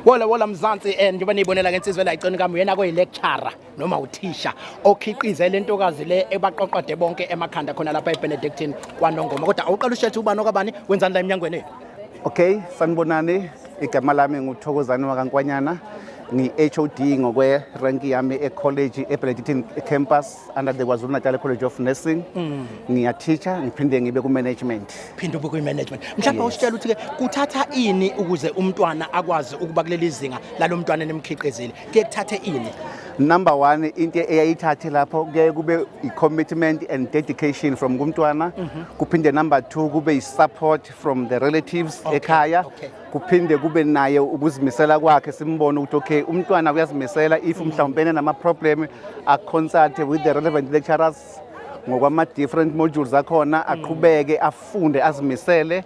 Wola wola Mzansi, njengoba niyibonela ke insizwa la iconi kami, uyena koyi-lecturer noma uthisha okhiqize le ntokazi le ebaqoqode bonke emakhanda khona lapha eBenedictine kwaNongoma. Kodwa awuqala ushethe ubani okabani, wenzani la emnyangweni? Okay, sanibonani. Igama lami nguThokozani wakaNkwanyana. Ngi-HOD ngokwe-rank yami e-college eBenedictine campus under the KwaZulu Natal College of Nursing. Ngiya-teacher, ngiphinde ngibe ku-management. Phinde ube kwi-management. Mhlawumbe usitshela ukuthi-ke kuthatha ini ukuze umntwana akwazi ukuba kuleli zinga lalo mntwana enemkhiqizile, kuye kuthathe ini? Number one, into eyayithathe lapho kuyaye kube i-commitment and dedication from kumntwana. Kuphinde number two kube i-support from the relatives ekhaya. Kuphinde kube naye ukuzimisela kwakhe, simbone ukuthi okay, umntwana uyazimisela. If mhlawumbe nama-problem, a-consult with the relevant lecturers ngokwama-different modules akhona, aqhubeke afunde, azimisele,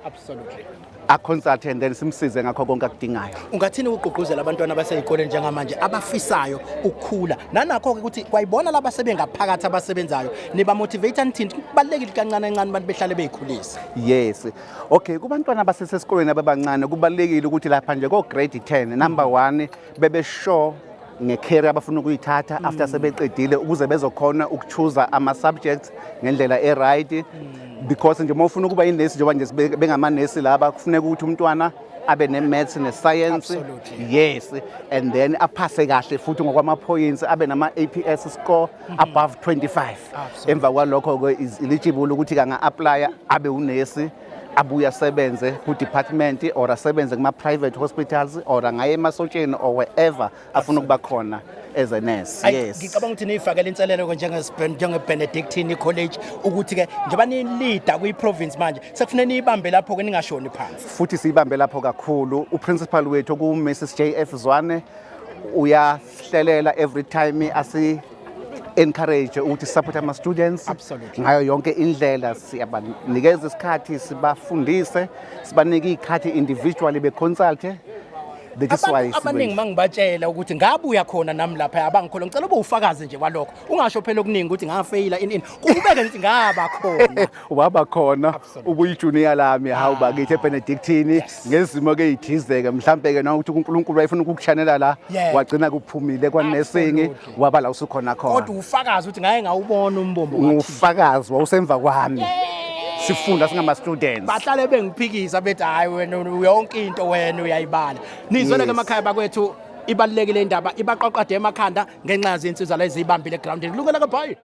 a-consult and then simsize ngakho konke akudingayo. Ungathini ukugqugquzela abantwana basey'koleni njengamanje abafisayo ukukhula nanakho-ke ukuthi kwayibona laba sebengaphakathi abasebenzayo, niba-motivate nithini? Kubalulekile kancane kancane abantu behlale bey'khulisa. Yes, okay, kubantwana abasesesikolweni ababancane kubalulekile ukuthi lapha nje ko-grade 10, number one, bebe sure nge-career abafuna ukuyithatha after sebeqedile, ukuze bezokhona uku-choosa ama-subjects ngendlela e-right, because nje uma ufuna ukuba inesi, njengoba nje bengamanesi laba, kufuneka ukuthi umntwana abe ne-maths ne-science. Yes, and then aphase kahle futhi ngokwama-points, abe nama-APS score above 25. Emva kwalokho-ke is eligible ukuthi kanga-applya abe unesi, abuye asebenze ku-department or asebenze kuma-private hospitals or angaye emasotsheni or wherever afuna ukuba khona as a nurse. Ayi, Yes. Ngicabanga ukuthi niyifakele inselelo-ke njenge-Benedictine College ukuthi-ke njengoba ni-leada kwi-province manje, sekufuneka niyibambe lapho-ke, ningashoni phansi. Futhi siyibambe lapho kakhulu. U-principal wethu ku-Mrs JF Zwane uyahlelela every time, asi encourage ukuthi support ama students ngayo yonke indlela. Siyabanikeza isikhathi, sibafundise, sibanike ikhathi individually, be-consult. That is why Abantu abaningi mangibatshela ukuthi ngabuya khona nami lapha, abangikholwa. Ngicela ube ufakazi nje walokho, ungasho phela okuningi ukuthi ngafeyila ini ini, kubeke ngithi ngaba khona. Waba khona. Ubuyi-junior lami, hawu bakithi, eBenedictine. Ngezimo ke ey'thize-ke, mhlampe-ke noma ukuthi uNkulunkulu wayefuna ukukushanela la, wagcina kuphumile kwa-nursing, waba la usukhona khona. Kodwa ufakazi ukuthi ngaye ngawubona umbombo wathi Ngufakazi, wawusemva kwami sifunda singama-students. Bahlale bengiphikisa bethi, "Hayi wena, yonke into wena uyayibala." Nizwele ke emakhaya bakwethu, ibalulekile indaba, ibaqoqade emakhanda ngenxa yazinsizwa lezi ibambile egroundini. Kulungele ke, bye.